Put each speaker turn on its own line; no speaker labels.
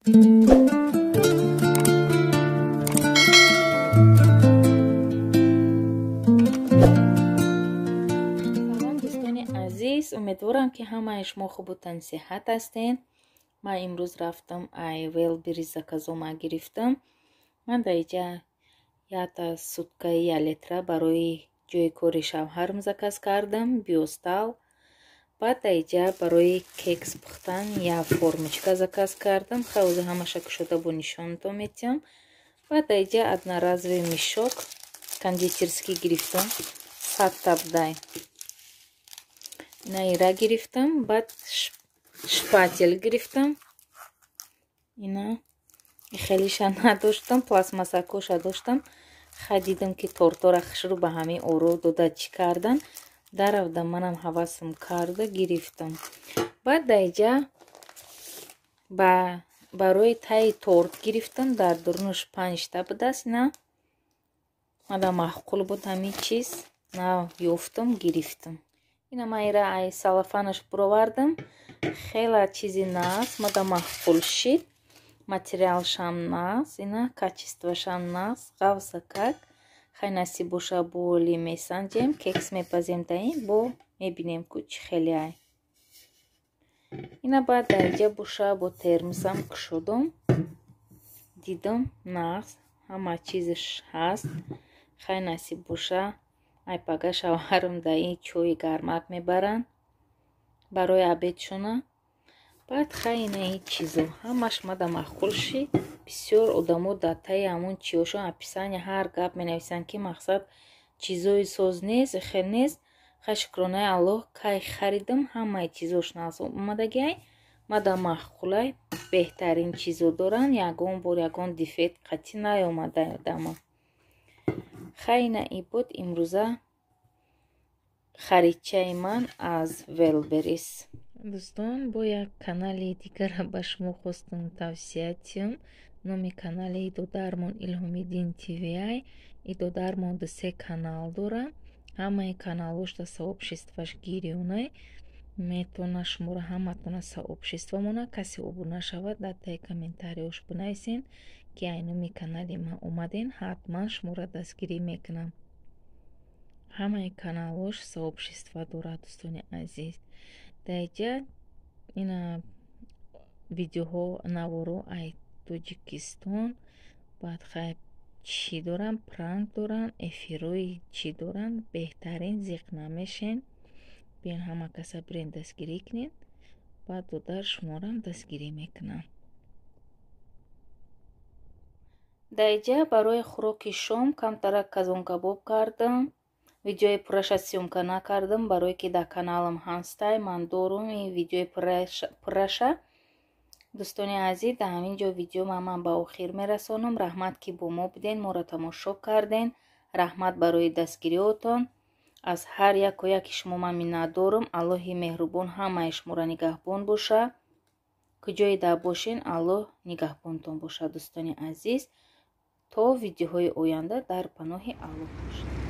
Салом дӯстони азиз, умедворам ки ҳамаи шумо хубу тансиҳат ҳастед. Ман имрӯз рафтам ай Wildberries заказома гирифтам. Ман дар иҷа якта суткаи як литра барои ҷои кори шавҳарам заказ кардам, Биостал. Баъд дар иҷа барои кекс пухтан як формочка заказ кардам. Хай ҳамаша кушода бо нишонтон метиҳам. Баъд дар иҷа одноразовый мешок кондитерский гирифтам, 100 та будай. Ина ира гирифтам, баъд шпатель гирифтам. Ина хелиша надоштам, пластмассакоша доштам. Хай дидам ки тортора хушрӯ ба ҳамин оро дода чӣ кардан. Даравда манам ҳавасам карда гирифтам. Баъд дар иҷа барои таи торт гирифтам, дар дурунаш 5 та будааст. Ина мада маъқул буд ҳамин чиз, на ёфтам, гирифтам. Ина ман ира ай салафанаш буровардам. Хела чизи нағз, мада маъқул шид. Материалшам нағз, ина качествошам нағз, ғавсакак. Хай насиб боша, боли месанҷем, кекс мепазем даин, бо мебинем ку чӣ хеле ай. Ина баъд дар иҷа боша бо термосам кушодам, дидам нағз, ҳама чизаш ҳаст. Хай насиб боша, ай пага шавҳарам дар ин чойи гармак мебаранд барои обедшона. Баъд хай ина ин чизо ҳамаш мада маъқул шид. Бисёр одамо дар таи ҳамон чиёшон описания ҳар гап менависанд, ки мақсад чизои соз нест, хел нест. Хай шукронаи Аллоҳ, кай харидам, ҳамаи чизош нағз омадагиай, мада маъқулай, беҳтарин чизо доранд, ягон бор ягон дефект қатъӣ наёмада дама. Хай ина и буд имрӯза харидчаи ман аз Wildberries.
Дӯстон, бо як канали дигара ба шумо хостам тавсия диҳам. Номи канали додармон Илҳомиддин ТВ. И додармон ду-се канал дора. Ҳамаи каналҳошда сообществаш гирёнай. Метавона шуморо ҳаматона сообщество монад. Касе обуна шавад, дар таи комментариёш бинависен, ки ай номи канали ман омаден, ҳатман шуморо дастгирӣ мекунам. Ҳамаи каналҳош сообщество дорад, дӯстони азиз. Дар иҷа ина видеоҳо, наворо ай Тоҷикистон, баъд хай чӣ доранд, пранк доранд, эфирҳои чӣ доранд, беҳтарин, зиқ намешен. Биён ҳама каса бирен дастгирӣ кунед, баъд додар шуморам дастгирӣ мекунам.
Дар иҷа барои хӯроки шом камтарак казонкабоб кардам. Видеои пурраша съёмка накардам, барое ки дар каналам ҳастай, ман дорум ин видеои пурраша. Дӯстони азиз, дар ҳамин ҷо видеома ман ба охир мерасонам. Раҳмат, ки бо мо буден, моро тамошо карден. Раҳмат барои дастгириҳотон. Аз ҳар яку яки шумо ман миннатдорам. Аллоҳи меҳрубон ҳамаи шуморо нигаҳбон боша. Куҷое дар бошен, Аллоҳ нигаҳбонтон бошад, дӯстони азиз. То видеоҳои оянда дар паноҳи Аллоҳ бошед.